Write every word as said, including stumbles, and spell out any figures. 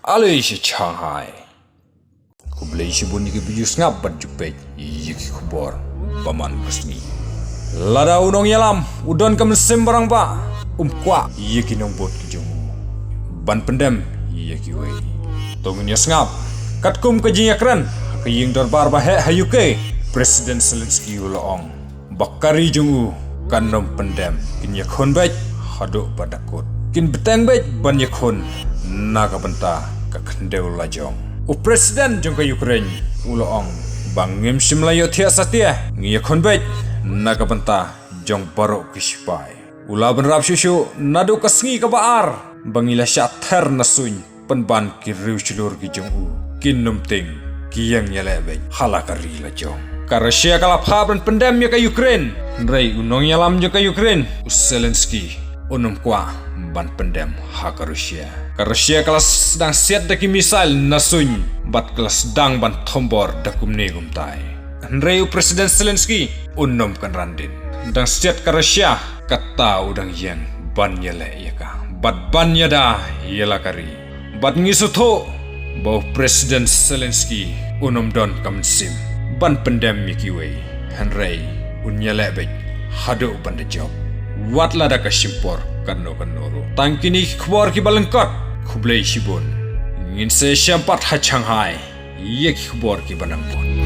Ale sha Shanghai. Khublei shibun ïa ki ba ju sngap bad ju peit ïa ki khubor ba man ka sngi. Lada u nongïalam u don ka mynsiem barabor, um kwah ïa ki nongbud ki jong u ban pyndem ïa kiwei. To ngin ïa sngap katkum ka jingïakren ha ka ïing dorbar ba heh ha U K. President Zelensky u la ong ba ka ri jong u kan ym pyndem, kin ïakhun beit haduh ba da kut, kin bteng beit ban ïakhun na ka bynta ka khyndew lajong. U President jong ka Ukraine u la ong ba ngim shym la ïohthiah satia, ngi ïakhun beit na ka bynta jong baroh ki sipai. U la bynrap shuh shuh naduh ka sngi kaba ar ba ngi la shah ther na suiñ pynban ki riew shlur ki jong u kin ym tieng, ki ïeng ïaleh beit ha la ka ri lajong. Ka Russia ka la phah ban pyndem ïa ka Ukraine, hynrei u nongïalam jong ka Ukraine u Zelensky un ym kwah ban pyndem ha ka Russia. Ka Russia ka la sdang siat da ki missile na suiñ bad ka la sdang ban thombor da kumne kumtai. Hynrei u President Zelensky un ym kynran dien. Dang siat ka Russia kata u dang ïeng ban ïaleh ïa ka bad ban ïada ïa la ka ri. Bad ngi sngewthuh ba u President Zelensky un ym don ka mynsiem ban pyndem ïa kiwei, hynrei un ïaleh beit haduh ban da jop, wat lada ka shim por katno katno ruh. Tang kine ki khubor kiba lyngkot. Khublei shibun. Ngin sa ïashem pat ha Shanghai ïa ki khubor kiba nang bun.